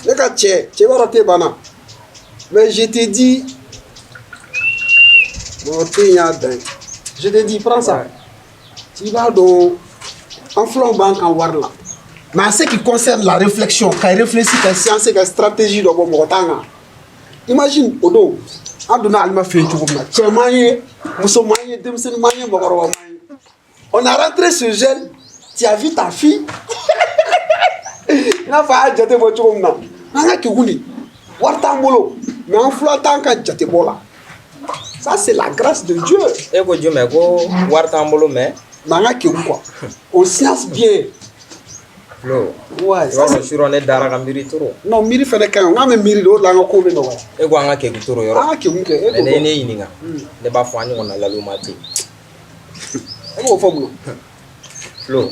Ne ka cɛ, cɛ b'a dɔn te banna. Mais je te dis, bon, te in y'a dan ye. Je te dis, prends ça. I b'a dɔn, an filanw b'an kan wari la. Mais en ce qui concerne la réflexion, ka réfléchir, ka science, ka stratégie dɔ bɔ, mɔgɔ t'an kan. Imagine o don, an donna Alima fɛ yen cogo min na, cɛman ye, musoman ye, denmisɛnnin ye, mɔgɔkɔrɔba ye. On a rentré chez elle, tu as vu ta fille. I n'a fɔ a y'a jate bɔ cogo min na. An ka kegun de, wari t'an bolo, mais an fila t'an ka jate bɔ la. Ça, c'est la grâce de Dieu. E ko jumɛn ko wari t'an bolo mais Mais an ka kegun quoi. On science bien. Flo. Ouais, i ça b'a dɔn c'est. Surɔ ne dara ka miiri trop. Non, miiri fɛnɛ ka ɲi. N k'an bɛ miiri de, o de la an ka ko bɛ nɔgɔya. E ko an ka kegun trop yɔrɔ. An ka kegun kɛ, e Mais t'o ne ye dɔn. Ne ɲininka, ne b'a fɔ an ɲɔgɔnna laloma tɛ yen. E b'o fɔ mun na? Flo,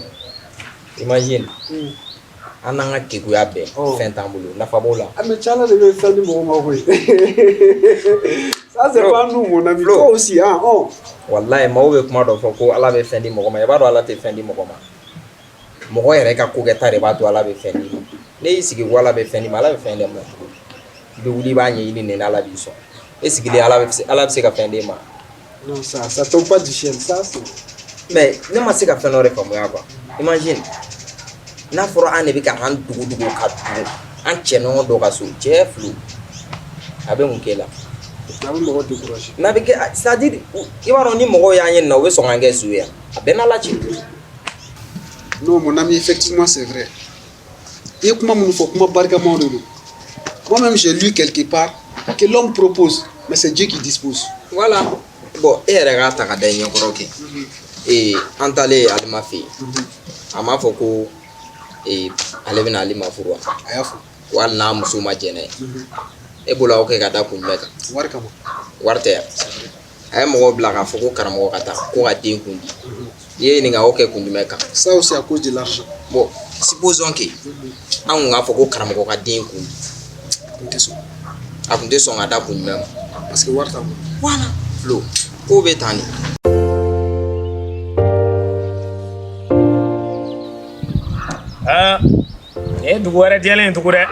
imagine an n'an ka keguya bɛɛ, fɛn t'an bolo, nafa b'o la. Ah, mais Tchala de bɛ fɛn di mɔgɔw ma koyi. Ça, c'est Flo. pas nous, mon ami. Flo. Toi aussi, hein. Oh. Walayi, maaw bɛ kuma dɔ fɔ ko Ala bɛ fɛn di mɔgɔ ma. I b'a dɔn Ala tɛ fɛn di mɔgɔ ma. Mɔgɔ yɛrɛ ka ko kɛta de b'a to Ala bɛ fɛn d'i ma. Ne y'i sigi ko Ala bɛ fɛn d'i ma, Ala bɛ fɛn d'i ma cogo di? I bɛ wuli, i b'a ɲɛɲini de, n'Ala b'i sɔn. E sigilen, Ala bɛ se ka fɛn d'e ma? Non, ça tombe pas du ciel. Ça, c'est. Mais ne ma se ka fɛn dɔ de faamuya quoi. Imagine n'a fɔra an de bɛ ka an dogo dogo ka don an cɛ ɲɔgɔn dɔ ka so. Cɛ Filo, a bɛ mun k'e la? A bɛ mɔgɔ décourager. Mais a bɛ kɛ, c'est à dire, i b'a dɔn ni mɔgɔw y'an ye nin na, u bɛ sɔn k'an kɛ zu ye. A bɛɛ n'Ala cɛ. Non, mon ami, effectivement, c'est vrai. I ye kuma minnu fɔ, kuma barikamaw de don. Moi-même, j'ai lu quelque part que l'homme propose, mais c'est Dieu qui dispose. Voilà. Bon, e yɛrɛ k'a ta ka da i ɲɛkɔrɔ kɛ. An taalen Alima fɛ yen, a m'a fɔ ko ale bɛna Alima furu wa? A y'a fɔ. Ko hali n'a muso ma jɛn n'a ye. E bolo, aw kɛ ka da kun jumɛn kan? Wari kama. Wari tɛ yan. A ye mɔgɔw bila k'a fɔ ko karamɔgɔ ka taa ko ka den kun di. N'i ye ɲininka, o kɛ kun jumɛn kan? Ça aussi à cause de l'argent. Bon, supposons que an kun k'a fɔ ko karamɔgɔ ka den kun di. Kun tɛ sɔn. A kun tɛ sɔn ka da kun jumɛn ma? Parce que wari t'a bolo. Voilà. Flo, kow bɛ tan de. Aa, nin ye dugu wɛrɛ jɛlen ye tugun dɛ.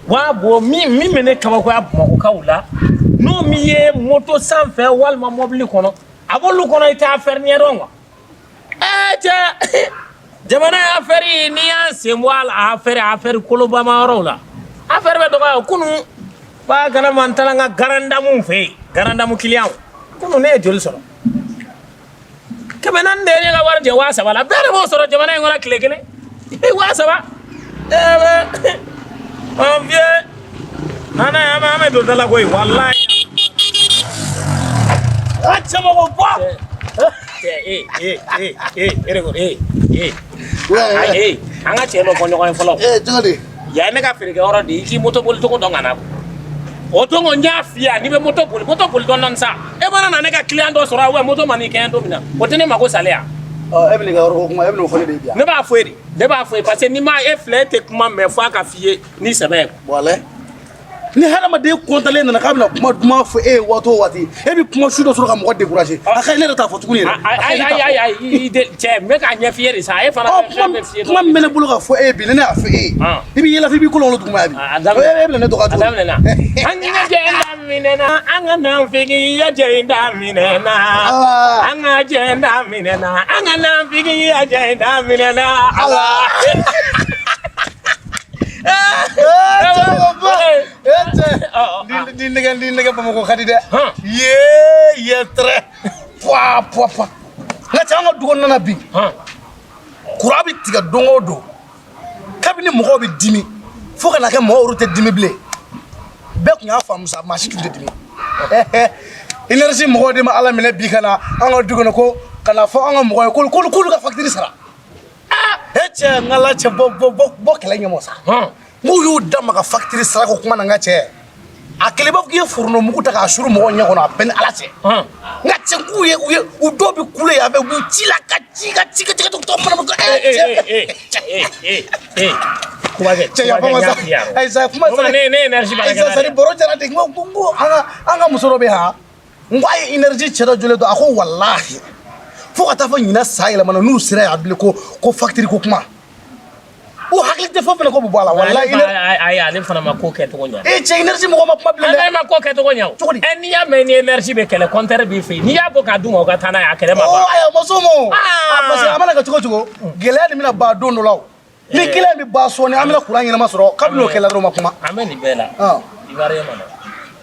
Wa bon, min bɛ ne kabakoya Bamakɔkaw la, n'o min ye moto sanfɛ walima mɔbili kɔnɔ, a b'olu kɔnɔ i tɛ affaire ɲɛdɔn quoi. Ɛɛ cɛ, jamana ye affaire, n'i y'a sen bɔ a la, affaire kolobama yɔrɔw la, affaire bɛ dɔgɔya. Kunun ba kana ma, n taara n ka grande dame fɛ yen, grande dame client. Kunun ne ye joli sɔrɔ? 400 de ye ne ka wari jɛ 3000 la. Bɛɛ de b'o sɔrɔ jamana in kɔnɔ tile kelen, 3000. Ɛɛ, mon vieux, an an bɛ don da la koyi, walayi. A cɛmɔgɔ bɔ cɛ, e e e e e de ko e e e an ka cɛ dɔ fɔ ɲɔgɔn ye fɔlɔ. Eh, cogo di? Yan ye ne ka feerekɛyɔrɔ de ye. I k'i moto boli cogo dɔn ka na. O don ko n y'a f'i ye, n'i bɛ moto boli dɔɔni dɔɔni sa, e mana na ne ka client dɔ sɔrɔ yan, moto ma n'i kɛɲɛ don min na, o tɛ ne mako sale yan. Ɔ, e bɛ n'i ka yɔrɔ ko kuma, e bɛ n'o fɔ ne de ye bi yan. Ne b'a fɔ e de, ne b'a fɔ e parce que n'i ma e filɛ, e tɛ kuma mɛn f'a ka f'i ye ni sɛbɛ ye. Walayi. Ni hadamaden kɔntalen nana k'a bɛna kuma duman fɔ e ye waati o waati, e bɛ kuma su dɔ sɔrɔ ka mɔgɔ décourager. A ka ɲi ne yɛrɛ t'a fɔ tuguni yɛrɛ. Ayi ayi ayi ayi, i de cɛ, n bɛ k'a ɲɛf'i ye de sa, e fana Ɔ, bɛ kuma fɛn bɛɛ f'i ye. Kuma min bɛ ne bolo ka fɔ e ye bi, ni ne y'a fɔ e ye, i bɛ yɛlɛ f'i b'i kolon duguma yan bi. A daminɛ. E bɛna ne dɔgɔya A cogo di? daminɛna. An ka jɛ daminɛna, an ka nafigiya jɛ daminɛna. Ala. An ka jɛ daminɛna, an ka nafigiya jɛ daminɛna. Ala. Ee, cɛkɔrɔba, e cɛ, ni nɛgɛ Bamakɔ ka di dɛ. Yee, ye tɛrɛ puwa puwa puwa. N ka cɛ, an ka du kɔnɔna na bi, courant bɛ tigɛ don o don. Kabini mɔgɔw bɛ dimi fo ka na kɛ mɔgɔw yɛrɛ tɛ dimi bilen, bɛɛ tun y'a faamu sa, maa si tun tɛ dimi. Énergie mɔgɔw de ma Ala minɛ bi ka na an ka du kɔnɔ ko ka na fɔ an ka mɔgɔ ye k'olu ka facture sara. E cɛ, n ka la cɛ, bɔ bɔ bɔ bɔ kɛlɛ ɲɛmɔ sa. N k'u y'u da maga facture sara ko kuma na. N ka cɛ, a kelen b'a fɔ k'i ye fourneau mugu ta k'a suru mɔgɔw ɲɛ kɔnɔ. A bɛɛ ni Ala cɛ. N ka cɛ, k'u ye u ye u dɔw bɛ kule yan fɛ, u b'u ci la ka ci ka ci ka ci ka to mana ma. Ee ee, kuma kɛ. Cɛ, yafa ma sa, ayi sa, kuma sa. Ne énergie Ayi sa, sani baro jara de. N ko an ka muso dɔ bɛ yan, n ko a ye énergie cɛ dɔ jɔlen to, a ko walahi fo ka taa fɔ ɲinɛ san yɛlɛmana n'u sera yan bilen ko facture ko kuma. U hakili tɛ fɛn fɛn ko bɛ bɔ a la walayi. Ayi, ale fana ma ko kɛcogo ɲɛ. E cɛ, énergie mɔgɔ ma kuma bilen dɛ. Ale ma ko kɛcogo ɲɛ o. Cogo di? Ɛ, n'i y'a mɛn ni énergie bɛ kɛlɛ, compteur b'i fɛ yen, n'i y'a bɔ k'a d'u ma, u ka taa n'a ye, a kɛlɛ ma Ɔ ban. Ayi, a ma s'o ma o. Ah. Parce que a mana kɛ cogo o cogo, gɛlɛya de bɛna ban don dɔ la o. Ni gɛlɛya bɛ ban sɔɔni, an bɛna courant ɲɛnama sɔrɔ. Kabini o kɛla dɔrɔn, ma kuma. An bɛ nin bɛɛ la. Ivoirien ma na.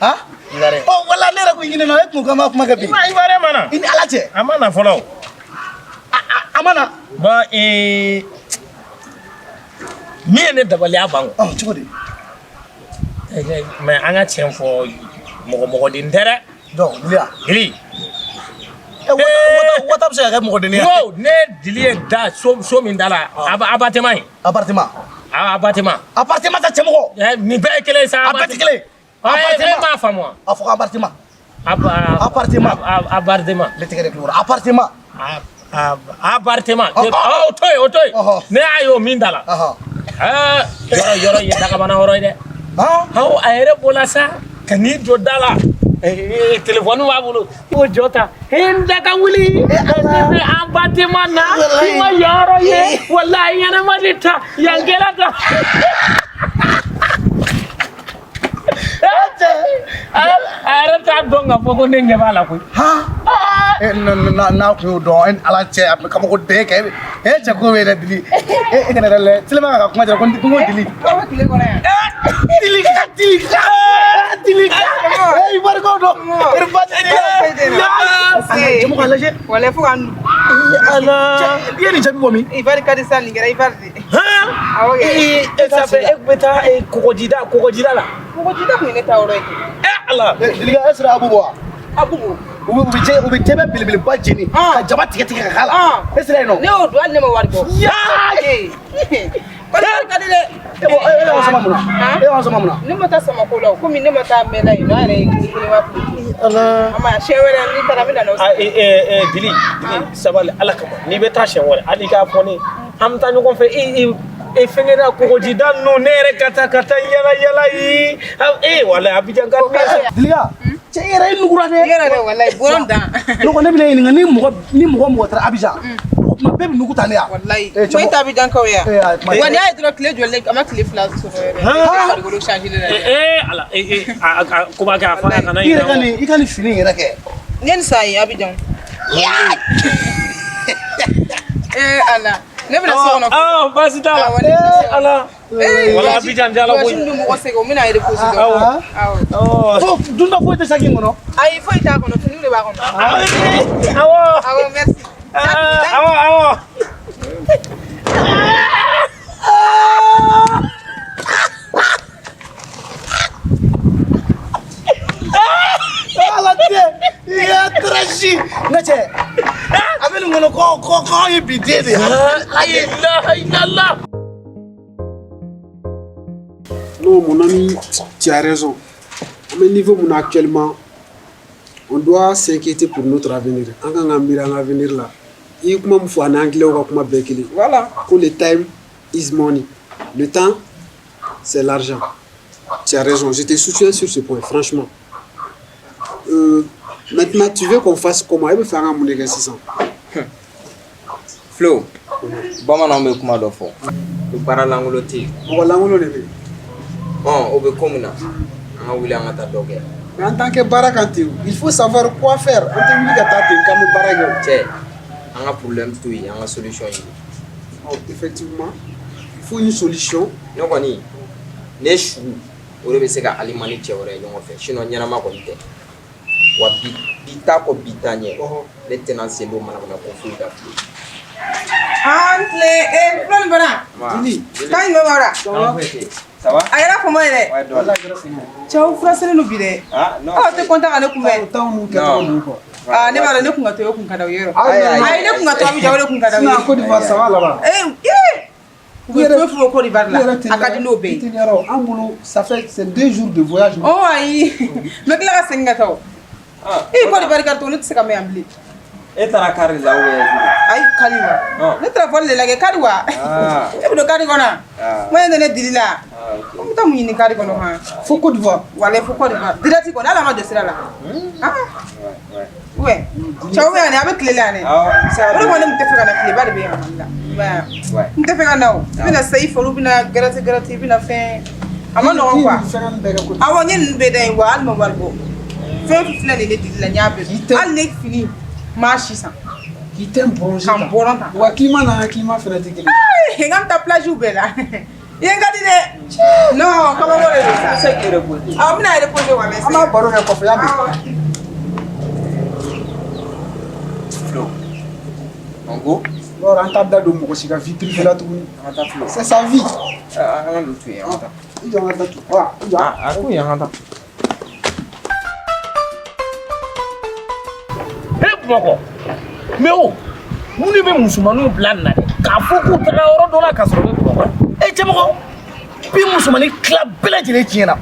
Han? Ivoirien. Ɔ wala, ne yɛrɛ ko ɲinɛ na, e kun ko k'an b'a kuma kɛ bi. Ivoirien ma na. I ni Ala cɛ. A ma na fɔlɔ o. A ma na. Bon, min ye ne dabaliya ban o. Ɔ, cogo di? Mais an ka tiɲɛ fɔ, mɔgɔ mɔgɔden tɛ dɛ. Donc Liliya. Dili. E wata wata bɛ se ka kɛ mɔgɔdenni ye. N ko ne Dili ye da so so min da la, appartement in. Appartement. Appartement. Appartement tɛ, cɛmɔgɔ. Nin bɛɛ ye kelen ye sa. A bɛɛ tɛ kelen ye. E m'a faamu wa? A fɔ ko appartement. Appartement. Appartement. Ne tɛgɛ de tulo kɔrɔ, appartement. Appartement. Ɔ, ɔ. O to yen, o to yen. Ne y'a ye o min da la. Yɔrɔ yɔrɔ ye dagabana yɔrɔ ye dɛ. Awɔ, a yɛrɛ bɔra sa ka n'i jɔ da la. Téléphone b'a bolo. I b'o jɔ ta. N da ka wuli. Ne bɛ appartement na. I ma yɔrɔ ye. Walayi, ɲɛnama de ta. Yan kɛra ta. A yɛrɛ t'a dɔn k'a fɔ ko ne ɲɛ b'a la koyi. Han, n'a kun y'o dɔn, e ni Ala cɛ, a bɛ kabako den kɛ. E cɛ, ko bɛ dɛ Dili. E kana yɛrɛ lɛ tilema ka kuma jara ko n ko Dili. Aw bɛ tile kɔnɔ yan. Dili ka Dili ka Dili ka e Ivoirikaw dɔn. Cɛmɔgɔ, a lajɛ. Walayi, fo ka n Ala. I ye nin jaabi bɔ min? Ivoire ka di sa, nin kɛra Ivoire de. Awɔ kɛ. E ça fait e kun bɛ taa kɔgɔjida la. Kɔgɔjida kun ye ne ta yɔrɔ ye. E Ala. Dili ka, e sera Abubo wa? Abubo. U bɛ jɛ, u bɛ jɛbɛ belebeleba jeni ka jaba tigɛ tigɛ ka k'a la. E sera yen nɔ? Ne y'o don, hali ne ma wari bɔ. Yaa. Kɔni ka di dɛ. E bɔ, e y'anw sama mun na? E y'anw sama mun na? Ne ma taa samako la o, komi ne ma taa mɛnna yen nɔ, an yɛrɛ ye kelen wa fili. Ala. A ma siɲɛ wɛrɛ n'i taara, n bɛ na n'o Ah, Dili, Dili, sabali Ala kama. N'i bɛ taa siɲɛ wɛrɛ, hali i k'a fɔ ne, an bɛ taa ɲɔgɔn fɛ. E fɛngɛ da kɔgɔjida ninnu, ne yɛrɛ ka taa yala yala yi. E walayi, Abidjan ka di ne ye. Dilika, cɛ, e yɛrɛ e nugura dɛ. I yɛrɛ dɛ, walayi, bɔrɔn dan. Ne ko ne bɛna ɲininka, ni mɔgɔ taara Abidjan, o tuma bɛɛ bɛ nugu ta ne ya. Walayi. Eh, Ko e ta Abidjan kaw ya. Eh, a kuma Wa n'i y'a ye dɔrɔn, tile jɔlen, a ma tile 2 sɔrɔ yɛrɛ. Farikolo changé la. Ala, a ko b'a kɛ a fana kana I yɛrɛ ka ɲinɛ. nin, i ka nin fini in yɛrɛ kɛ. Ne ni san ye Abidjan. Eh Ala. Ne bɛna so kɔnɔ. Ah, baasi t'a la. Awɔ, ne bɛna so kɔnɔ. Ala. Eh, Wala, Abidjan jala koyi. voyage bɛ mɔgɔ sɛgɛn, o bɛna reposer dɔɔnin. Awɔ. Fo dunta foyi tɛ saki in kɔnɔ. Ayi, foyi t'a kɔnɔ, finiw de b'a kɔnɔ. Awɔ. Awɔ, merci. Awɔ, awɔ. Ala tɛ, i y'a trahi. Ne cɛ, a bɛ nin kɔnɔ ko anw ye bi den de ye. La ilaha illallah. Non, mon ami, tu as raison. À mon niveau mon actuellement, on doit s'inquiéter pour notre avenir. An kan ka miiri an ka avenir la. I ye kuma min fɔ, ani anglais ka kuma bɛɛ kelen. Voilà. Ko le time is money. Le temps, c'est l'argent. Tu as raison, je te soutiens sur ce point, franchement. Maintenant, tu veux qu'on fasse comment? E bɛ fɛ an ka mun de kɛ sisan? Flo, bamananw bɛ kuma dɔ fɔ ko baara lankolon tɛ yen. Mɔgɔ lankolon de bɛ yen. Ɔn, o bɛ ko min na, an ka wuli, an ka taa dɔ kɛ. Mais en tant que baara kan ten, il faut savoir quoi faire. An tɛ wuli ka taa ten k'an bɛ baara kɛ o. Cɛ, an ka problème to yen, an ka solution ɲini. Oh, effectivement, il faut une solution. Ne kɔni, ne su o de bɛ se ka Alima ni cɛ wɛrɛ ye ɲɔgɔn fɛ, sinon ɲɛnama kɔni tɛ. Wa bi bi t'a kɔ, bi t'a ɲɛ, ne tɛna n sen don manamana ko foyi la bilen. An tile, filan ni bana. Dili. Kan jumɛn b'aw la? Ça va? A kɛra fama ye dɛ. Ouais, dɔɔnin. Cɛw fura selen don bi dɛ. Ah, non. Aw tɛ content ka ne kunbɛn. T'anw n'u kɛcogo ninnu quoi. Ah, ne b'a dɔn, ne kun ka to, o kun ka d'aw ye yɔrɔ. Ayi, ayi, Ayi, ne kun ka to Abidjan, o de kun ka d'aw ye. Sinon, Côte d'Ivoire, ça va là-bas. Eh, u bɛ fɛn fɛn fɔ Côte d'Ivoire la, a ka di n'o bɛɛ ye. Teliyara o, an bolo, ça fait c'est 2 jours de voyage. Oh ayi, n bɛ tila ka segin ka taa o. Eh, Côte d'Ivoire ka to, ne tɛ se ka mɛn yan bilen. E taara car de la ou bien? Ayi, kari wa. Ne taara vol de lajɛ, kari wa. Ah. E bɛ don kari kɔnɔ. Ah. Mo ye ne dili la. Ah, ok. N bɛ taa mun ɲini kari kɔnɔ han? Fo Côte d'Ivoire. Walayi, fo Côte d'Ivoire. Direct kɔni, hali a ma jɔ sira la. Ah. Ouais, ouais. Ouais. Cɛw bɛ yan a bɛ tile la yan dɛ. O de kɔni tun tɛ fɛ ka na tileba de bɛ yan Mali la. I n tɛ fɛ ka na o. I bɛna sayi fɔlɔ, i bɛna gɛrɛti gɛrɛti, i bɛna fɛn. A ma nɔgɔn quoi. Awɔ n ye ninnu bɛɛ da yen wa hali ma wari bɔ. Fɛn filɛ nin ye ne dili la n y'a bɛɛ dun. Hali ne fini n m'a si san. K'i tɛ bronzer Ka n bɔrɔn ta. Wa climat n'an ka climat fana tɛ kelen ye. N k'an bɛ taa plage bɛɛ la. I ye n ka di dɛ. Non kabako de don sa. Se k'i reposer. Awɔ n bɛna reposer wa An b'a baro kɛ kɔfɛ y'a mɛn. Flo. En go. Yɔrɔ an t'a da don mɔgɔ si ka vie privée la tuguni. An ka taa Flo. C'est sa vie. An ka nin to yen an ka taa. I jɔ an ka taa tu. Wa i jɔ. A ko yen an ka taa. E Bamakɔ mais o mun de bɛ musomaninw bila nin na dɛ k'a fɔ k'u taara yɔrɔ dɔ la k'a sɔrɔ u bɛ Bamakɔ. E cɛmɔgɔ bi musomanin tila bɛɛ lajɛlen tiɲɛna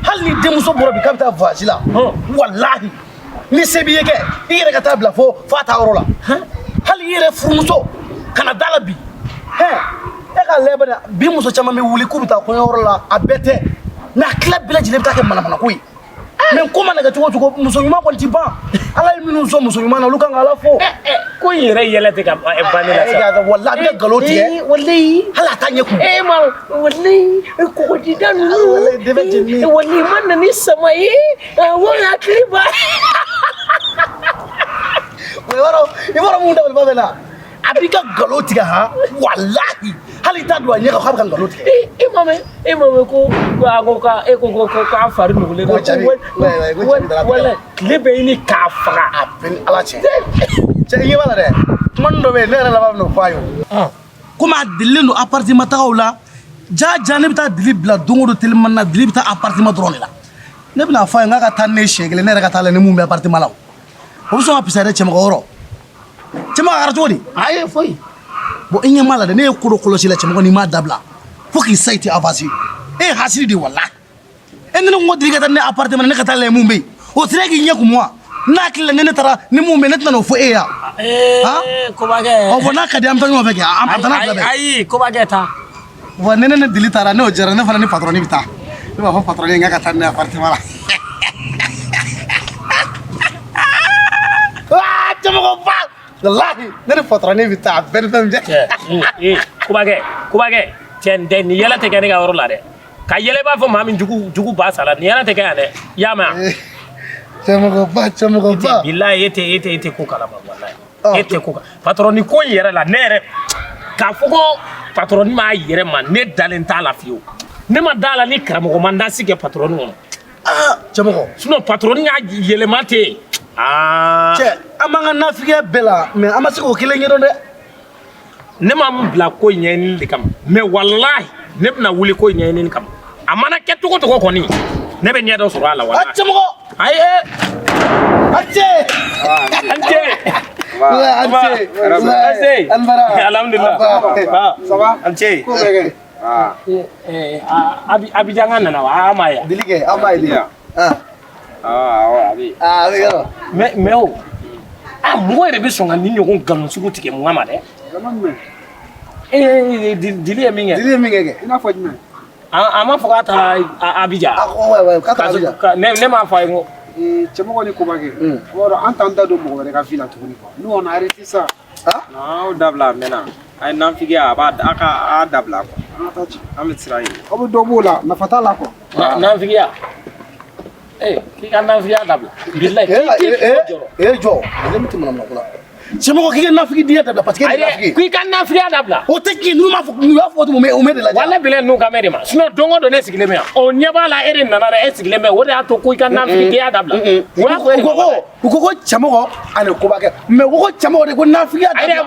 hali ni denmuso bɔra bi k'a bɛ taa voyage la walahi ni se b'i ye kɛ i yɛrɛ ka taa bila fo f'a taa yɔrɔ la hali i yɛrɛ furumuso kana da la bi e k'a lajɛ bani bi muso caman bɛ wuli k'u bɛ taa kɔɲɔyɔrɔ la a bɛɛ tɛ mais a tila bɛɛ lajɛlen bɛ taa kɛ manamanako ye mais ko mana kɛ cogo o cogo muso ɲuman kɔni ti ban ala ye minnu sɔn muso ɲuman na olu kan ka ala fo. Ko in yɛrɛ yɛlɛ tɛ ka ban ne la sa. Walahi a bɛ ka nkalon tigɛ. Walayi. Hali a t'a ɲɛ kun. E ma walayi kɔgɔjida ninnu. Walayi de bɛ jeni. Walayi ma na ni sama ye awɔ hakili b'a. I b'a dɔn mun dabaliba bɛ na a b'i ka nkalon tigɛ han walahi hali i t'a don a ɲɛ kan k'a bɛ ka nkalon tigɛ. E ma mɛn e ma mɛn ko a ko ka e ko ko k'a fari nugulen don. Ko jabi walayi tile bɛ ɲini k'a faga. A bɛ ni ala cɛ. Cɛ i ɲɛ b'a la dɛ kuma dɔ bɛ yen ne yɛrɛ laban bɛn'o fɔ a ye o. Komi a delilen don appartement tagaw la ja ja ne bɛ taa dili bila don o don telimani na dili bɛ taa appartement dɔrɔn de la ne bɛna fɔ a ye n k'a ka taa ni ne ye siɲɛ kelen ne yɛrɛ ka taa lajɛ ni mun bɛ appartement la o o bɛ sɔn ka fisaya dɛ cɛmɔgɔ yɔrɔ cɛmɔgɔ a kɛra cogo di. Ayi foyi. Bon i ɲɛ b'a la dɛ ne ye ko dɔ kɔlɔsi la cɛmɔgɔ n'i m'a dabila fo k'i sa i tɛ avancer e ye hasidi de ye walahi e ni ne ko dili ka taa ne appartement na ne ka taa lajɛ mun bɛ yen o sera k'i ɲɛ kumu wa n'a hakili la ni ne taara ni mun bɛ yen ne tɛna n'o fɔ e ye yan. Kobakɛ. Ɔ bon n'a ka di an bɛ taa ɲɔgɔn fɛ kɛ an taa n'a fila bɛɛ. Ayi kobakɛ taa. Wa ni ne dili taara n'o jɛra ne fana ni patron bɛ taa ne b'a fɔ patron ye n k'a ka taa ni ne appartement la. Aa cɛmɔgɔba walahi ne ni patron bɛ taa a bɛɛ ni fɛn min cɛ. Kobakɛ kobakɛ cɛ nin tɛ nin yɛlɛ tɛ kɛ ne ka yɔrɔ la dɛ ka yɛlɛ i b'a fɔ maa min jugu ba sara nin yɛlɛ tɛ kɛ yan dɛ i y'a mɛn wa. Cɛmɔgɔba cɛmɔgɔba. Bilahi e tɛ ko kalama walahi. E tɛ ko patron ni ko in yɛrɛ la ne yɛrɛ k'a fɔ ko patron m'a yɛrɛ ma ne dalen t'a la fiyewu ne ma da la ni karamɔgɔ ma nasi kɛ patron kɔnɔ. Cɛmɔgɔ. Sinon patron y'a yɛlɛma tɛ yen. Cɛ an b'an ka nafigiya bɛɛ la mais an ma se k'o kelen ɲɛdɔn dɛ. Ne ma mun bila ko in ɲɛɲinini de kama mais walahi ne bɛna wuli ko in ɲɛɲinini kama a mana kɛ cogo cogo kɔni ne bɛ ɲɛ dɔ sɔrɔ a la walahi. Cɛmɔgɔ. Ayi. A ce. An ce. An ce. An ce. Alhamdulillah. Ça va? An ce. Ko bɛ kɛ. Abidjan ka nana wa an m'a ye. Dili kɛ an b'a ye dili. Awɔ a bɛ yen. A bɛ yɔrɔ. Mais o mɔgɔ yɛrɛ bɛ sɔn ka nin ɲɔgɔn nkalon sugu tigɛ mun kama dɛ. Nkalon jumɛn? Dili ye min kɛ. Dili ye min kɛ. I n'a fɔ jumɛn? A m'a fɔ k'a taara Abidjan. A ko ouais k'a taara Abidjan. Ne m'a fɔ a ye ko. Cɛmɔgɔ ni kobakɛ. O b'a dɔn an t'an da don mɔgɔ wɛrɛ ka vie la tuguni quoi. Nous on a arrêté ça. Non aw dabila a mɛnna. A ye nafigiya a b'a a ka a dabila quoi. An ka taa ci. An bɛ siran yen. Aw bɛ dɔ b'o la nafa t'a la quoi. Nafigiya. K'i ka nafigiya dabila. Bilahi k'i jɔ. Jɔ. Ale min tɛ manamana ko la. Cɛmɔgɔ k'i ka nafigiya dabila parce que e de ye nafigi ye. K'i ka nafigiya dabila. O tɛ tiɲɛ ninnu m'a fɔ n'u y'a fɔ cogo min o mɛ de lajɛ. Walahi bilahi ninnu kan bɛ de ma sinon don o don ne sigilen bɛ yan o ɲɛ b'a la e de nana dɛ e sigilen bɛ o de y'a to ko i ka nafigiya dabila. U ko ko cɛmɔgɔ ani kobakɛ mais u ko ko cɛmɔgɔ de ko nafigiya dabila.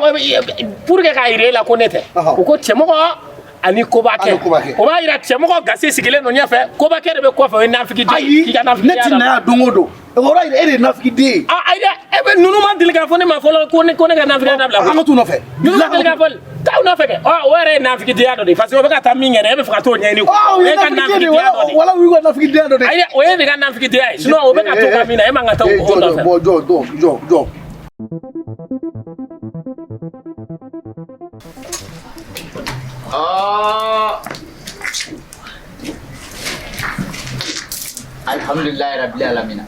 Pour que k'a yira e la ko ne tɛ. U ko cɛmɔgɔ ani kobakɛ. O b'a yira cɛmɔgɔ gasi sigilen don ɲɛfɛ kobakɛ de bɛ kɔfɛ o ye nafigiden ye. Ayi ne ti na yan don o don. O yɔrɔ yira e de ye nafigiden ye. Ayi dɛ e bɛ ninnu ma deli k'a fɔ ne ma fɔlɔ ko ne ka nafigiya dabila. An ka t'u nɔfɛ. Ninnu ma deli k'a fɔ t'aw nɔfɛ kɛ o yɛrɛ ye nafigidenya dɔ de ye parce que o bɛ ka taa min kɛ dɛ e bɛ fɛ ka t'o ɲɛɲini. O ye nafigiden de ye wala o y'u ka nafigidenya dɔ de ye. Ayi o ye de ka nafigidenya ye sinon o bɛ ka t'o ka min na e man ka taa o nɔfɛ. Jɔ jɔ jɔ. Alhamdulilayi rabbil alamina.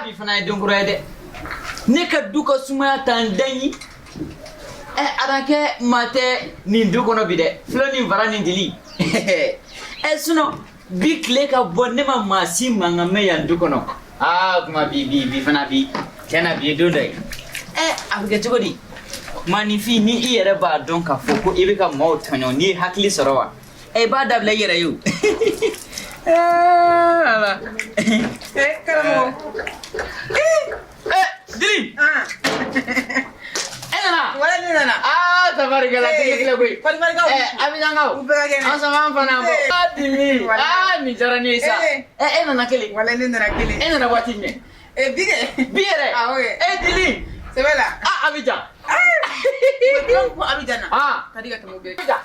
Bi fana ye don kura ye dɛ. Ne ka du ka sumaya t'an daɲi. Ɛ, arakɛ maa tɛ nin du kɔnɔ bi dɛ. Filo ni fara ni dili. Ɛ, sinon bi tile ka bɔ, ne ma maa si mankan mɛn yan du kɔnɔ. Aa, kuma bi bi bi fana bi tiɲɛ na, bi ye don dɔ ye. Ɛ, a bɛ kɛ cogo di? Maninfin, ni i yɛrɛ b'a dɔn k'a fɔ ko i bɛ ka maaw tɔɲɔ, n'i ye hakili sɔrɔ wa, ɛ, i b'a dabila i yɛrɛ ye o. Ɛɛ, Ala. Eh, karamɔgɔ. Ɛ, Dili. E nana? Wala, ne nana. Aa, tabarikala, tigi tile koyi. Kɔnibarikaw. Ɛ, Abijankaw. U bɛɛ ka kɛnɛ. An sama an fana bɔ. Aa, Dili. Aa, nin diyara ne ye sa. Ɛ, e nana kelen? Wala, ne nana kelen. E nana waati jumɛn? Eh, bi kɛ. Bi yɛrɛ? Awɔ kɛ. E, Dili. Sɛbɛ la. Aa, Abijan. Ko Abijan na. Ah. Ka di ka tɛmɛ o bɛɛ. Abijan.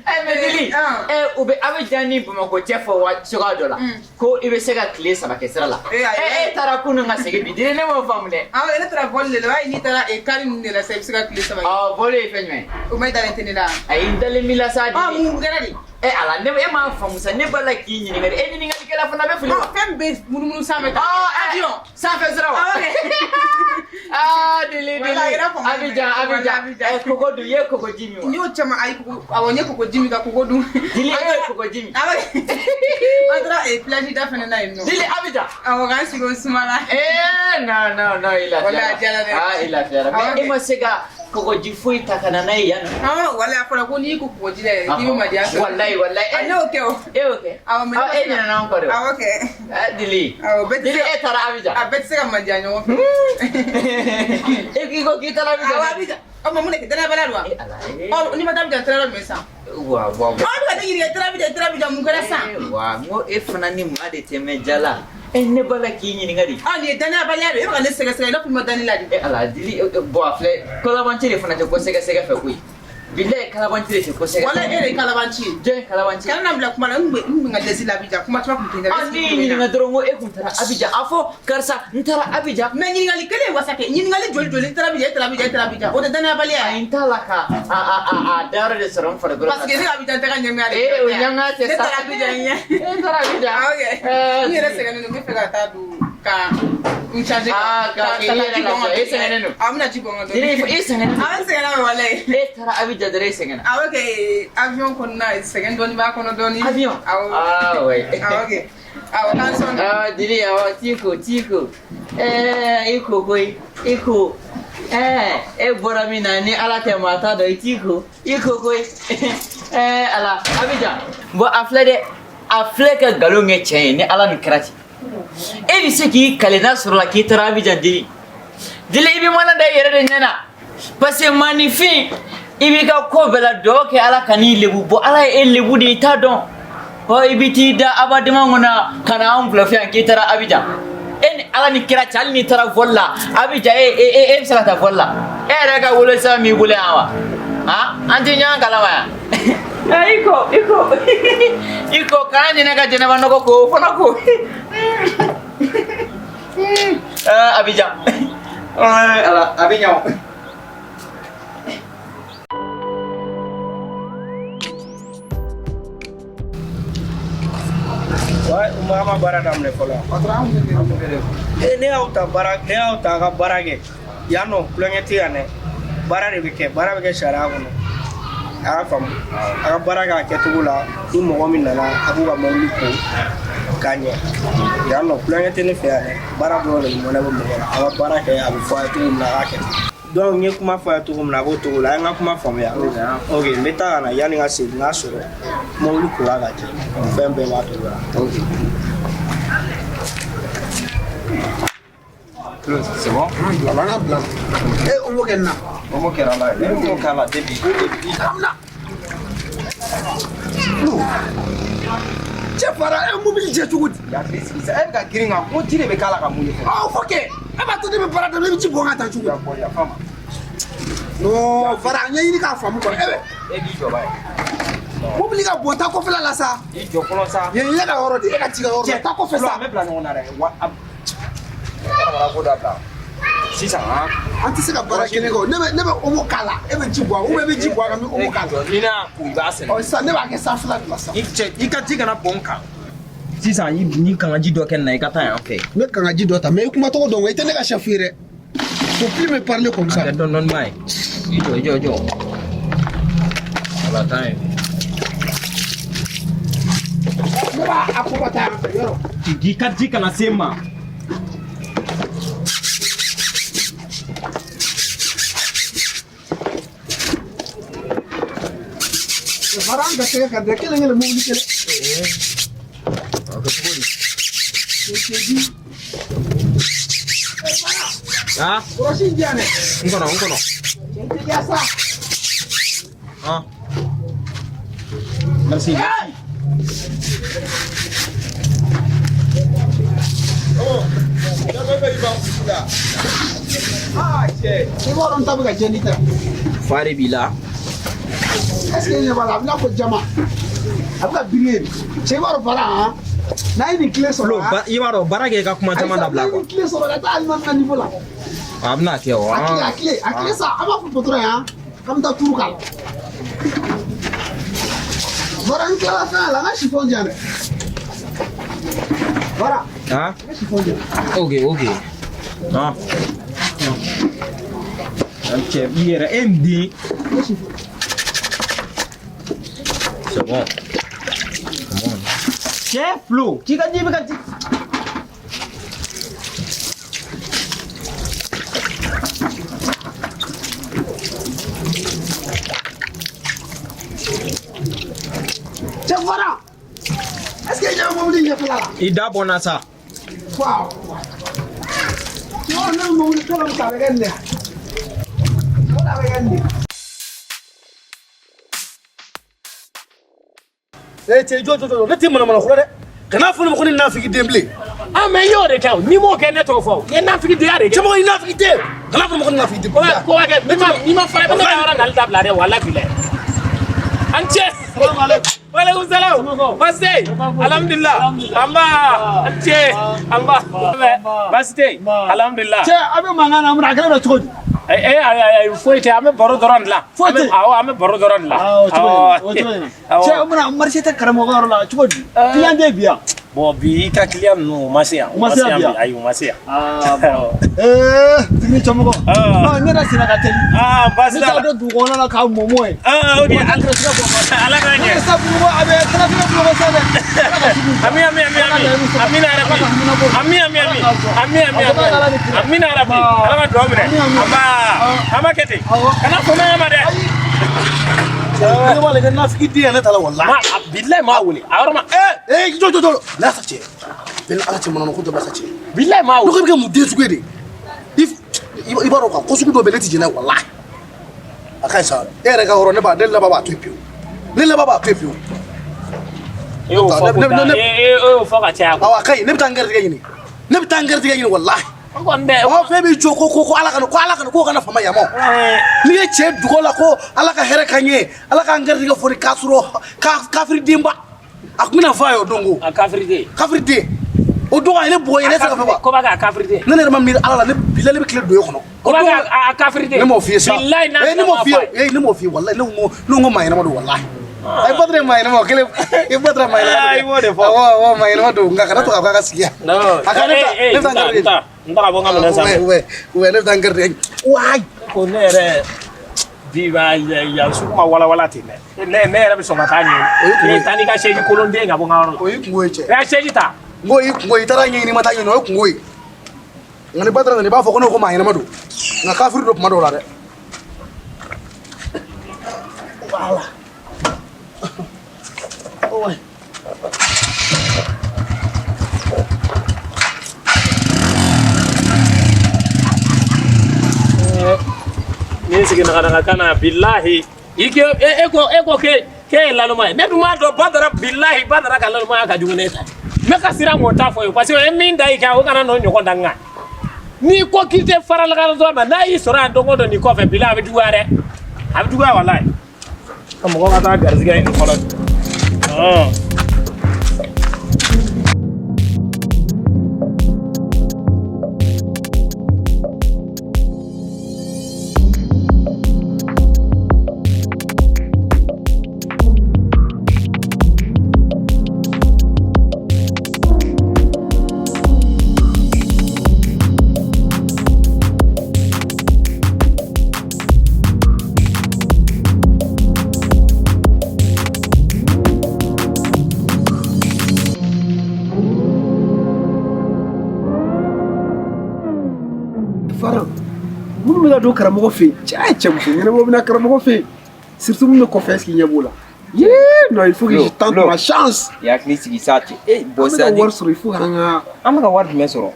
Ɛ, mais Dili. Ɛ, u bɛ Abijan ni Bamakɔ cɛ fɔ wa cogoya dɔ la. Ko i bɛ se ka tile 3 kɛ sira la. Eh, ayi. Ɛ, e taara kunun ka segin bi. Dili, ne m'o faamu dɛ. Awɔ, ne taara vol de la. Hali n'i taara car ninnu de la sisan, i bɛ se ka tile 3 kɛ. Ɔ, vol ye fɛn jumɛn ye? O ma i dalen tɛ ne la. Ayi, n dalen b'i la sa. Ah, Dili. mun kɛra de? E Ala, ne e m'a faamu sa, ne b'a la k'i ɲininka de. E ɲininkalikɛla fana bɛ fili wa? Fɛn bɛ munumunu sanfɛ tan. Avion. Sanfɛ sira wa? Awɔ kɛ. Aa, Dili, Dili. Wala, a kɛra faamu ye. Abijan, Wala, Abijan. Abijan. Ɛ, koko dun, i ye koko ji min wa? N y'o caman, ayi, koko, awɔ, n ye koko ji min ka koko dun. Dili, e ye koko ji min? Awɔ. An taara plage da fɛnɛ na yen nɔ. Dili, Abijan. Awɔ, k'an sigi o suma la. Eh, non, non, non, i lafiyara. Wala, a diyara dɛ. Ah, i lafiyara. Awɔ Mais e kɛ. ma se ka kɔgɔji foyi ta ka na n'a ye yan nɔ? Awɔ, wala, a fɔra ko n'i ko kɔgɔji la yɛrɛ, k'i bɛ madiya sɔrɔ. Walayi, walayi. A, ne y'o kɛ o. E y'o kɛ? Awɔ, mais ne Ah, ma e se ka- ɲinɛna an kɔ dɛ. Awɔ kɛ. Ah, Dili. Awɔ, bɛɛ tɛ Dili, se ka- e taara Abijan. A bɛɛ tɛ se ka madiya ɲɔgɔn fɛ. E k'i ko k'i taara Abijan. Awɔ, Abijan. Ɔ, mais mun de kɛ, danayabaliya don wa? Eh, Ala, eh. Ɔ, n'i ma taa Abijan, taara yɔrɔ jumɛn sisan? Wa, wa, wa. Aw bɛ ka ne ɲininka, taara Abijan, taara Abijan, mun kɛra sisan? Wa, n ko e fana ni maa de tɛ mɛn ja la. E, ne b'a la k'i ɲininka de. Ah, nin ye danayabaliya de ye. E bɛ ka ne sɛgɛsɛgɛ i n'a fɔ i ma da ne la de. E Ala, Dili, bon, a filɛ, kalabanci de fana tɛ ko sɛgɛsɛgɛ fɛ koyi. Bilayi, kalabanci de tɛ ko sɛgɛsɛgɛ. Wala, e de ye kalabanci ye. Jɔn ye kalabanci ye? Kana na bila kuma la, n kun bɛ n ka dɛsɛ la Abijan, kuma caman kun tɛ n da. Ah, ne y'i ɲininka dɔrɔn ko e kun taara Abijan. A fɔ karisa, n taara Abijan. Mais ɲininkali kelen ye wasa kɛ, ɲininkali joli joli, n taara Abijan, e taara Abijan, e taara Abijan, o tɛ danayabaliya ye? Ayi, n t'a la ka a dayɔrɔ de sɔrɔ n farikolo la. Parce que ne ka Abijan taga ɲɛngoya de. Eh, o ɲɛngoya tɛ Ne sa. taara Abijan ɲɛ. E taara Abijan. Awɔ kɛ. Eh, N yɛrɛ sɛgɛnnen don, n bɛ fɛ ka taa don ka n changer. Ah, ka i yɛrɛ ji bɔn lafiya. E sɛgɛnnen don. Awɔ, n bɛna ji bɔn ka dɔɔni. Dili, e sɛgɛnnen don. Awɔ, n sɛgɛnna mɛ walayi. E taara Abijan dɔrɔn, e sɛgɛnna. Awɔ kɛ, avion kɔnɔna sɛgɛn dɔɔni b'a kɔnɔ dɔɔni. Avion? Awɔ. Ah, ouais. Awɔ kɛ. Awɔ, k'an sɔn. Ah, Dili, awɔ, t'i ko, t'i ko. Eh, i ko koyi, i ko. Eh, e bɔra min na ni Ala tɛ maa t'a dɔn, i t'i ko, i ko koyi. Eh, Ala, Abijan. Bon, a filɛ dɛ, a filɛ ka nkalon kɛ tiɲɛ ye ni Ala ni kira cɛ. E bɛ se k'i kale n'a sɔrɔ la k'i taara Abijan, Dili. Dili, i bɛ mana da i yɛrɛ de ɲɛ na. Parce que maaninfin, i b'i ka ko bɛɛ la dugawu kɛ Ala ka n'i lebu bɔ. Ala ye e lebu de, i t'a dɔn. Ɔ, i bɛ t'i da abadema kɔnɔ ka na anw bila fɛ yan k'i taara Abijan. E ni Ala ni kira cɛ, hali n'i taara vol la Abijan, e bɛ se ka taa vol la? E yɛrɛ ka wolosɛbɛn b'i bolo yan wa? Han, an tɛ ɲɔgɔn kalama yan. I ko, i ko, i ko, kana ɲinɛ ka jɛnɛba nɔgɔ ko, o fana ko. Abijan. Ala, a bɛ ɲɛ o. Ouais, u ma baara daminɛ fɔlɔ. Eh, ne y'aw ta baara, ne y'aw ta ka baara kɛ yan nɔ, kulonkɛ tɛ yan dɛ. Baara de bɛ kɛ, baara bɛ kɛ sariya kɔnɔ. A y'a faamu, a ka baara kɛ a kɛcogo la. Ni mɔgɔ min nana, a b'u ka mobili ko k'a ɲɛ. Yan nɔ, kulonkɛ tɛ ne fɛ yan dɛ. Baara dɔrɔn de bɛ mɔnɛ bɔ mɔgɔ la. A ka baara kɛ, a bɛ fɔ a ye cogo min na, a k'a kɛ ten. Donc n ye kuma fɔ a ye cogo min na, a b'o cogo la. A ye n ka kuma faamuya. Ok, n bɛ taa ka na yanni n ka segin, n k'a sɔrɔ mobili kora ka jɛ, fɛn bɛɛ b'a cogo la. Ok. C'est bon? Bila la, an ka bila. E, o m'o kɛ nin na. O m'o kɛra la, ne m'o k'a la depuis. Amina. Cɛ fara, e mobili jɛ cogo di? Hakili sigi sa, e bɛ ka girin kan, ko ji de bɛ k'a la ka mun de fɛ? Ɔ, fɔ kɛ. E b'a to ne bɛ baara daminɛ, e bɛ ji bɔn ka taa cogo di? Yafa, yafa ma. Non, fara, a ɲɛɲini k'a faamu kɔni. E bɛ E k'i jɔ ba ye. mobili ka bɔn, taa kɔfɛla la sa. I jɔ fɔlɔ sa. Yen ye e ka yɔrɔ de ye, e ka ci ka yɔrɔ de ye. Taa kɔfɛ sa. An bɛ bila ɲɔgɔn na dɛ. Wa a. Manamana ko dabila. Sisan han. An tɛ se ka baara kelen kɛ o. Ne bɛ omo k'a la, e bɛ ji bɔn a kan, ou bien e bɛ ji bɔn a kan, n bɛ omo k'a la. Ni ne y'a ko, i b'a sɛnɛ. Ɔ, sisan ne b'a kɛ sanfɛla de la sisan. I cɛ, i ka ji kana bɔn n kan. Sisan i ni kangaji dɔ kɛ nin na i ka taa yan fɛ. N bɛ kangaji dɔ ta mais i kuma tɔgɔ dɔn i tɛ ne ka chef ye dɛ. Faut plus me parler comme ça. A kɛ dɔɔni dɔɔni ba ye. I jɔ i jɔ i jɔ. Ala taa yen. Ne b'a a ko ka taa yan fɛ yɔrɔ. Ji ka ji kana se n ma. Fara an ka sɛgɛ ka da kelen kelen mobili kelen. A kɛ cogo di? Ah? Kɔlɔsi in di yan dɛ. N kɔnɔ n kɔnɔ. Cɛ teliya sa. Ah. Merci. I b'a dɔn n ta bɛ ka jɛ n'i ta ye. Fa de b'i la. Est ce que i ɲɛ b'a la a bɛ n'a fɔ jama. A bɛ ka briller. Cɛ i b'a dɔn fara han. N'a ye nin tile sɔrɔ. Flo, i b'a dɔn baara kɛ i ka kuma caman dabila N'a ye quoi. nin tile sɔrɔ ka taa Alimani ka niveau la. A bɛna kɛ o. A tile a tile a tile sa an b'a fɔ patron ye han. K'an bɛ taa turu k'a la. Fara n tilala fɛn la n ka chiffon di yan dɛ. Fara Ah? n ka chiffon di yan. Ok, ok. Ah. Cɛ i yɛrɛ e n den. N ka chiffon. C'est bon. C'est bon. Cɛ Flo, k'i ka ji bɛ ka ji. Cɛ fara. Est ce que i ɲɛ bɛ mobili ɲɛfɛla la? I da bɔ n na sa. Waaw. Yɔrɔ ne bɛ mobili kala min ta a bɛ kɛ nin de ye. O de a bɛ kɛ nin de ye. Eh cɛ jɔ jɔ jɔ ne tɛ manamana ko la dɛ. Kana fɔ ne ma ko ne nafigi den bilen. Ah mais i y'o de kɛ o n'i m'o kɛ ne t'o fɔ o i ye nafigidenya de kɛ. Cɛmɔgɔ i nafigi den. Kana fɔ ne ma ko ne nafigi den. Ko b'a kɛ n'i ma fara i bɛ ne ka yɔrɔ nali dabila dɛ walahi bilahi. An cɛ. Waaleykum salaam. Baasi tɛ yen. Alhamdulilah. An ba. An cɛ. An ba. Baasi tɛ yen. Alhamdulilah. Cɛ a bɛ mankan na mun na a kɛlen don cogo di? Ayi foyi tɛ an bɛ baro dɔrɔn de la. Foyi tɛ. Awɔ an bɛ baro dɔrɔn de la. Awɔ cogo di? O cogo di? Cɛ o mana marché tɛ karamɔgɔ yɔrɔ la cogo di? Client tɛ bi yan. Bon bi i ka client ninnu u ma se yan. U ma se yan bi bi ayi u ma se yan. Ah bon. Eh tigi cɛmɔgɔ. Ah ne yɛrɛ senna ka teli. Ah baasi Ne t'a la. taara don dugu kɔnɔna la k'a mɔmɔ ye. Ah ok. Ala k'a ɲɛ. Ne sa Bamakɔ a bɛ trafic Bamakɔ sa dɛ. Ami ami ami ami. Amina yarabi. Ami ami ami. Ami ami ami. Amina yarabi. Ala ka duwawu minɛ. An ba. An b'a kɛ ten. Kana fɔ ne ma dɛ. Ne b'a lajɛ nafigi den yɛrɛ ta la walahi. Ma bilahi m'a wele. A yɔrɔ ma. Eh jɔ jɔ jɔ. N'a sa cɛ. Bɛɛ ni Ala cɛ manamana ko dabila sa cɛ. Bilahi m'a Ne ko wele. i bɛ kɛ mun den sugu ye de? I b'a dɔn quoi ko sugu dɔ bɛ yen ne tɛ jɛn n'a ye walahi. A ka ɲi sa e yɛrɛ ka yɔrɔ ne b'a ne laban b'a to yen pewu. Ne laban b'a to yen pewu. E y'o fɔ ko taa e y'o fɔ ka caya. Awɔ a ka ɲi ne bɛ taa n garijɛgɛ ɲini. Ne bɛ taa n garijɛgɛ ɲini walahi. O kɔni tɛ. Ɔ fɛn b'i jɔ ko ko ko Ala kana ko Ala kana ko kana fama yan ma. N'i ye cɛ dugawu la ko Ala ka hɛrɛ k'an ye Ala k'an garijɛgɛ foni k'a sɔrɔ kafiri denba. A tun bɛna fɔ a ye o don ko. A kafiri den. Kafiri den. O don a ye ne bugɔ yɛrɛ tɛ se ka fɛn fɔ. Ko b'a kɛ a kafiri den. Ne yɛrɛ ma miiri Ala la ne bilahi ne bɛ tile don e kɔnɔ. Ko b'a kɛ a kafiri den. Ne m'o f'i ye sa. Bilahi n'a Ne m'o f'i ye ne m'o f'i ye walahi ne ko maa ɲɛnama don walahi. Ayi Badara ye maa ɲɛnama o kelen i Badara maa ɲɛnama don. I b'o de fɔ. Awɔ awɔ maa ɲɛnama don nka kana to k'a fɔ k'a ka sigi yan. A ka ne bɛ taa n garijɛgɛ. N ta ka bɔ n ka minɛn sanfɛ. Ouais ouais ne bɛ taa n garijɛgɛ. Wayi. Ko ne yɛrɛ bi ba yan sugu ma walawala ten dɛ. Ne yɛrɛ bɛ sɔn ka taa ɲɛɲini. Ne taa n'i ka chaise kolonden ka bɔ n ka yɔrɔ la. O y'i kungo ye cɛ. I ka chaise ta. N ko y'i kungo ye i taara ɲɛɲini i ma taa ɲɛɲini o ye kungo ye. Nka ni Badara nana i b'a fɔ ko ne ko maa ɲɛnama don. Nka kafiri don kuma dɔw la dɛ. Voilà. Ouais. Ni sigi naga kan na bilahi i ke e ko ke ye laloma ye ne dun b'a dɔn Badara bilahi Badara ka lalomaya ka jugu ne ta ye ne ka siran k'o ta fɔ ye parce que e min da i kan o kana n'o ɲɔgɔn da n kan n'i ko k'i tɛ farala ma n'a y'i sɔrɔ yan don o don nin kɔfɛ bilahi a bɛ juguya dɛ a bɛ juguya walahi ka mɔgɔ ka taa garizigɛ ɲini fɔlɔ. Minnu bɛ ka don karamɔgɔ fɛ yen, cɛ cɛ muso ɲɛnamaw bɛ na karamɔgɔ fɛ yen. Surtout min bɛ kɔfɛ, est-ce que ɲɛ b'o la? Yee, non, il faut que je tente ma chance. I hakili sigi sa cɛ. E An bɔn bɛ ka wari sɔrɔ, il faut k'an ka An bɛ ka wari jumɛn sɔrɔ?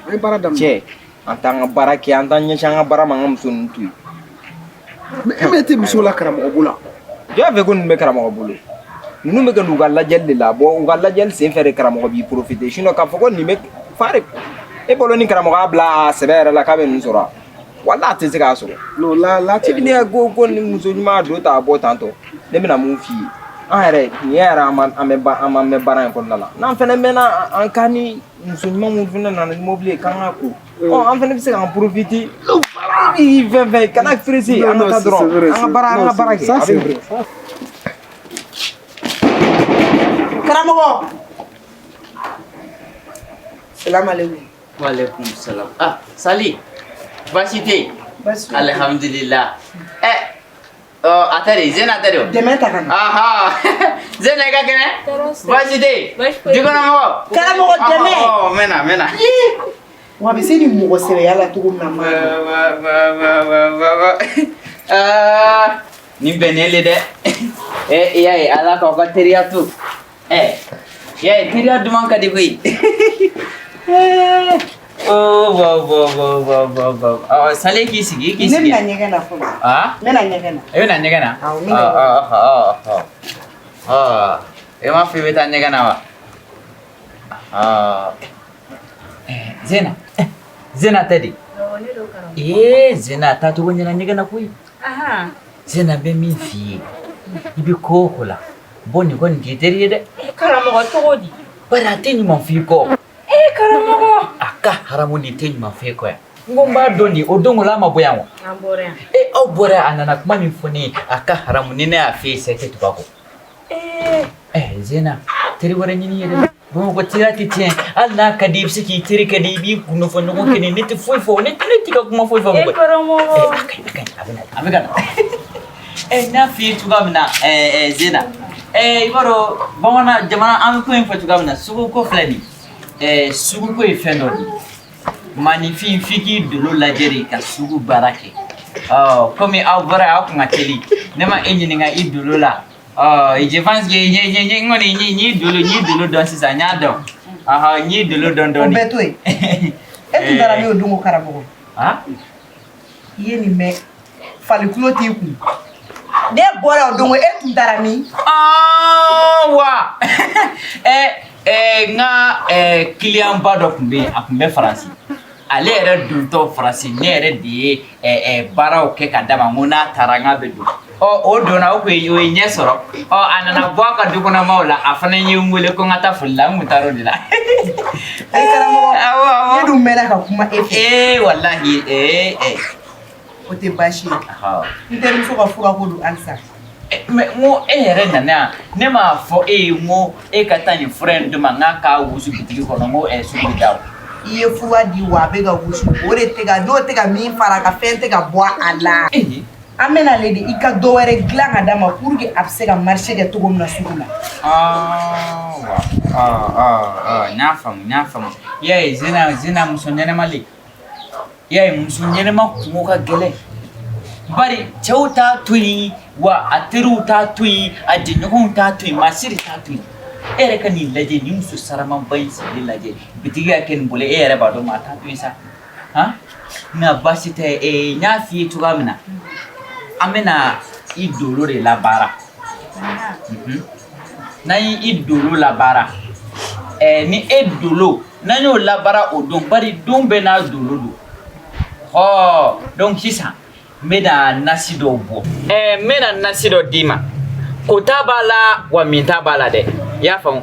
An ye baara daminɛ. Cɛ, an t'an ka baara kɛ, an t'an ɲɛsin an ka baara ma, an ka muso ninnu to yen. Mais e bɛ tɛ muso la karamɔgɔ bolo la. Jɔn y'a fɛ ko ninnu bɛ karamɔgɔ bolo? Ninnu bɛ ka n'u ka lajɛli de la. Bɔn, u ka lajɛli sen fɛ de karamɔgɔ b'i profiter. Sinon k'a fɔ ko nin bɛ fa de e bolo ni karamɔgɔ y'a bila a sɛbɛ yɛrɛ la k'a bɛ ninnu sɔrɔ wa? Wala a tɛ se k'a sɔrɔ. Non, là là E ne ko ni muso ɲuman don ta bɔ tantɔ, ne bɛna mun f'i ye? An yɛrɛ nin yɛrɛ, an ma an bɛ ba an ma mɛn baara in kɔnɔna la, n'an fɛnɛ mɛnna, an ka ni muso ɲuman mun fɛnɛ nana ni mobili ye k'an ka ko, ɔ an fɛnɛ bɛ se k'an profiter. I fɛn fɛn kana presser, an ka taa dɔrɔn, an ka baara kɛ. Ça c'est vrai. Karamɔgɔ. Salam alaikum. Waalaikum salam. Ah, Sali. Baasi tɛ yen? Baasi tɛ. Alhamdulillah. Ɛ, ɔ a tɛ de, Zena tɛ de o? Dɛmɛ ta ka na. Aha. Zena, i ka kɛnɛ? Baasi tɛ yen? Baasi foyi. Dukɔnɔmɔgɔw? Karamɔgɔ, dɛmɛ. Ɔ, n bɛ na, n bɛ na. Wa a bɛ se nin mɔgɔ sɛbɛya la cogo min na ma. Wa wa wa wa wa wa. Ah, nin bɛnnen le dɛ. Ɛ, i y'a ye, Ala k'aw ka teriya to. Ɛ, i y'a ye, teriya duman ka di koyi. Oh, bo bo bo bo bo bo. Ɔ, Sali, k'i sigi, i k'i Ne sigi. bɛna ɲɛgɛn na fɔlɔ. Ah? N bɛna ɲɛgɛn na. I bɛna ɲɛgɛn na? Awɔ, n bɛna. Ɔ ɔ ɔ ɔ. Ɔ, i m'a fɔ i bɛ taa ɲɛgɛn na wa? Ɔ. Zena. Zena tɛ de? Awɔ, ne don karamɔgɔ. Ee, Zena, taacogo ɲɛna ɲɛgɛn na koyi. Ahan. Zena, bɛ min f'i ye, i bɛ ko o ko la, bɔ nin kɔni k'i teri ye dɛ. Karamɔgɔ, cogo di? Bari a tɛ ɲuman f'i kɔ. Ee, karamɔgɔ. A ka haramu nin tɛ ɲuman f'e kɔ yan. N ko n b'a dɔn nin, o don ko la a ma bɔ yan wa? An bɔra yan. E, aw bɔra yan, a nana kuma min fɔ ne ye, a ka haramu, ni ne y'a f'e ye sisan, i tɛ tugu a kɔ. Ee. Ɛ, Zena, teri wɛrɛ ɲini i yɛrɛ la. Bamakɔ teriya tɛ tiɲɛ. Hali n'a ka di i bɛ se k'i teri ka di, i b'i kun fɔ ɲɔgɔn kelen, ne tɛ foyi fɔ, ne t'i ka kuma foyi fɔ. E Mɔgɔ. karamɔgɔ. A ka ɲi, a ka ɲi, a bɛ na, a bɛ ka na. Ɛ, n y'a f'i ye cogoya min na, ɛ ɛ Zena, ɛ, i b'a dɔn bamanan jamana an bɛ ko in fɔ cogoya min na, suguko filɛ nin ye. Ɛ, suguko ye fɛn dɔ de ye. Maninfin, f'i k'i dolo lajɛ de ka sugu baara kɛ. Ɔ, komi aw bɔra yan, aw kun ka teli, ne ma e ɲininka i dolo la. Ɔ, je pense que n ye n ye n kɔni n y'i dolo dɔn sisan, n y'a dɔn. Ɔhɔ, n y'i dolo dɔn O dɔɔni. bɛɛ to yen. E tun taara min o don ko karamɔgɔ. Ah? I ye nin mɛn. Fali kulo t'i kun. Ne bɔra o don ko e tun taara min? Ah, wa ɛ ɛ n ka ɛ client ba dɔ tun bɛ yen, a tun bɛ Faransi. Ale yɛrɛ dontɔ Faransi, ne yɛrɛ de ye ɛ ɛ baaraw kɛ ka d'a ma, n ko n'a taara n k'a bɛ don. Ɔ, o donna, o kun ye o ye ɲɛ sɔrɔ. Ɔ, a nana bɔ a ka dukɔnɔmaw la, a fana ye n wele ko n ka taa foli la, n kun taara o de la. Ayi karamɔgɔ. Awɔ awɔ. Ne dun mɛnna ka kuma e fɛ. Ee, walahi, ee ɛ. O tɛ baasi ye. Ɔhɔ. N terimuso ka furako don halisa. Mais n ko e yɛrɛ nana yan, ne m'a fɔ e ye n ko e ka taa nin fura in d'u ma, n k'a k'a wusu bitigi kɔnɔ, n ko ɛ sugu bɛ da o. I ye fura di wa, a bɛ ka wusu, o de tɛ ka n'o tɛ ka min fara a ka fɛn tɛ ka bɔ a la. An bɛna ale de i ka dɔ wɛrɛ dilan ka d'a ma pour que a bɛ se ka marché kɛ cogo min na sugu la. Ah, wa ah ah ah n y'a faamu, n y'a faamu. I y'a ye Zena, Zena muso ɲɛnɛma le. I y'a ye, muso ɲɛnɛma kungo ka gɛlɛn. Bari cɛw t'a to yen wa, a teriw t'a to yen, a jɛɲɔgɔnw t'a to yen, maa si de t'a to yen. E yɛrɛ ka nin lajɛ, nin muso saramanba in sigilen lajɛ, bitigi ka kɛ nin bolo, e yɛrɛ b'a dɔn maa t'a to yen sa. Han? Nka baasi tɛ, ee, n y'a f'i ye cogoya min na, an bɛna i dolo de labaara. N'an ye i dolo labaara, ɛɛ, ni e dolo n'an y'o labaara o don, bari don bɛɛ n'a dolo don. Ɔ, donc sisan n bɛna nasi dɔw bɔ. Ɛɛ, n bɛna nasi dɔ d'i ma, kota b'a la wa minta b'a la dɛ, i y'a faamu?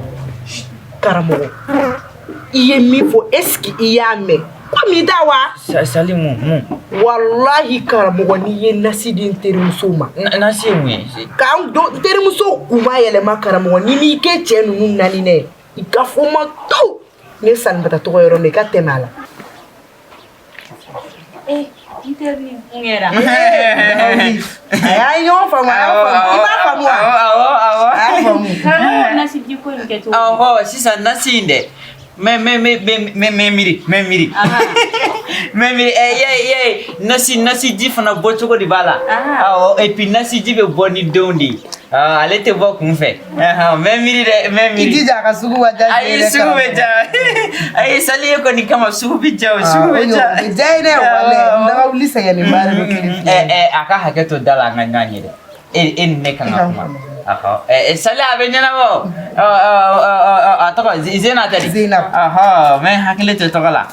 Karamɔgɔ, i ye min fɔ, est ce que i y'a mɛn ko min ta wa? Sali, mun mun? Walahi karamɔgɔ, n'i ye nasi di n terimuso ma. Nasi ye mun ye? K'an don n terimuso kun ma yɛlɛma karamɔgɔ, ni m'i kɛ cɛ ninnu naani dɛ, i ka fɔ ma to ne Sanibata tɔgɔ yɔrɔ min, i ka tɛmɛ a la. Eh, n teri, mun kɛra? A y'a ɲɔgɔn faamu, a y'a faamu, i b'a faamu wa? Awɔ awɔ. A y'a faamu. Karamɔgɔ, nasi di ko in kɛ cogo di? Ɔhɔ, sisan nasi in dɛ, Mɛ miiri, mɛ miiri, mɛ miiri. Ɛ ye nasi ji fana bɔcogo de b'a la. Awɔ, et puis nasi ji bɛ bɔ ni denw de ye. Ale tɛ bɔ kun fɛ. Mɛ miiri dɛ, mɛ I miiri. jija a ka sugu ka diya. Ayi, sugu bɛ ja. Ayi, sali ye kɔni kama, sugu bɛ ja o, sugu bɛ ja. O bɛ diya ye dɛ, walayi. Daga wuli sɛgɛnnenba de don kile fila. Ɛ, a ka hakɛ to da la, an ka ɲɔgɔn ye dɛ. E ni ne kan ka kuma. Ɔhɔ, ɛ, sali, a bɛ ɲɛnabɔ. Ɔ ɔ ɔ, a tɔgɔ Zena tɛ de? Zena. Ɔhɔ, n bɛ hakili to tɔgɔ la.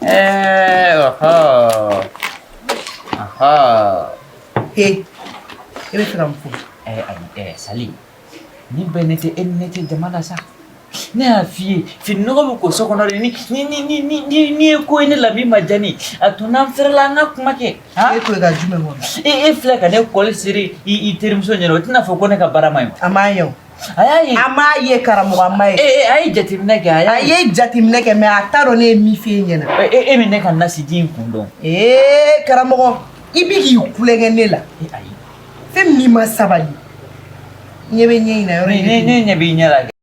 Ɛɛ, ɔhɔ ɔhɔ. He, e bɛ fɛ ka mun fɔ? Ɛ, ayi, ɛ, sali, nin bɛɛ ne tɛ, e ni ne tɛ jama la sa. Ne y'a f'i ye, fini nɔgɔ bɛ ko so kɔnɔ de. Ni ye ko ye ne la min ma diya ne ye, a to n'an fɛrɛla, an ka kuma kɛ. E ko i ka jumɛn kɔnɔ? E filɛ ka ne kɔli siri i terimuso ɲɛna, o tɛna fɔ ko ne ka baara ma ɲi. A m'a ye o. A y'a ye. A m'a ye, karamɔgɔ, a m'a ye. E, a ye jateminɛ kɛ, a y'a A ye jateminɛ kɛ, mais a t'a dɔn ne ye min f'e ɲɛna. E bɛ ne ka nasiji in kun dɔn. Ee, karamɔgɔ, i bi k'i kulonkɛ ne la. E, ayi. Fɛn min ma sabali. Ɲɛ bɛ ɲɛ in na yɔrɔ in. Ne ɲɛ b'i ɲɛ la.